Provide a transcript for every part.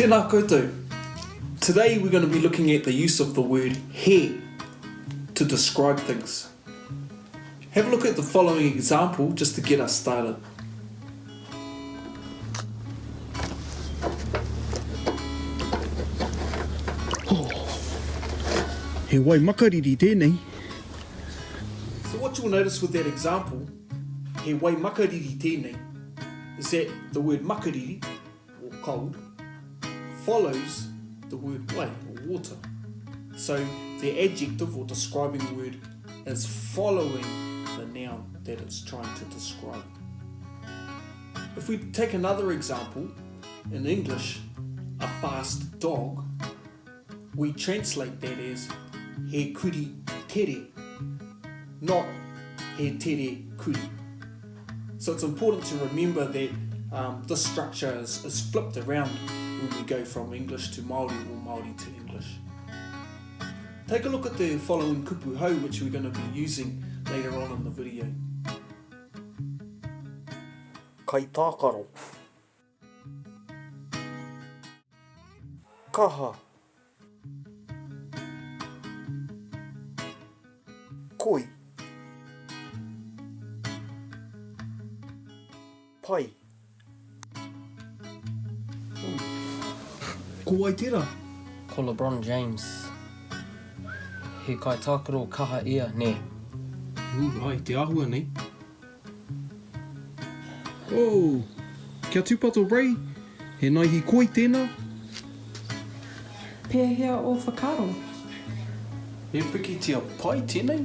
Tēnā koutou. Today we're going to be looking at the use of the word he to describe things. Have a look at the following example just to get us started. Oh, he wai makariri tēnei. So what you'll notice with that example, he wai makariri tēnei, is that the word makariri, or cold, follows the word wai, or water. So the adjective or describing word is following the noun that it's trying to describe. If we take another example, in English, a fast dog, we translate that as he kuri tere, not he tere kuri. So it's important to remember that um, this structure is, is flipped around when we go from English to Māori or Māori to English. Take a look at the following kupu hou which we're going to be using later on in the video. Kaitākaro. Kaha. Koi. Pai. Ko wai tera? Ko LeBron James. He kaitākaro kaha ia, nē? Ooh, ai, te āhua nei. Oh, kia tūpato Ray, he naihi koi tēnā. Pēhea ō whakaaro? He pikitia pai tēnei.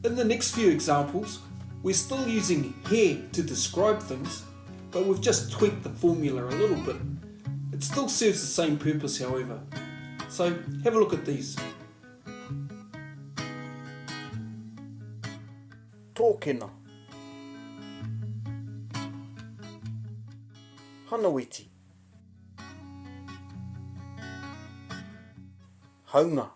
In the next few examples, we're still using he to describe things, but we've just tweaked the formula a little bit. It still serves the same purpose, however. So have a look at these. Tōkena. Hanawiti. Haunga.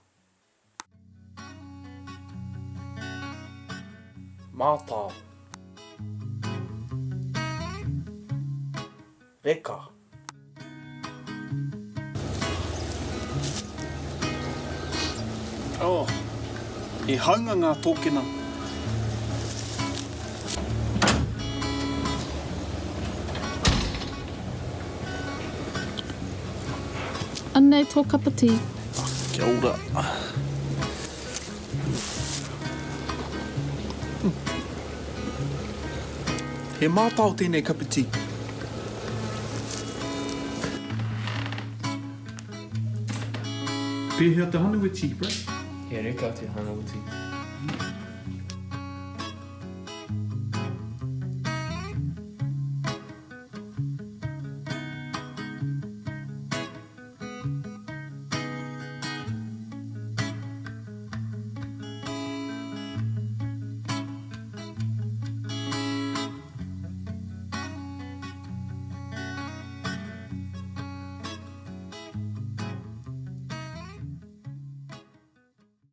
Mātao. Reka. Oh, he haunga ngā tōkena. Anei tō kapa tī. Kia ora. He mātao tēnei kapiti. Pēhea te hanawiti, Brett? He reka te hanawiti.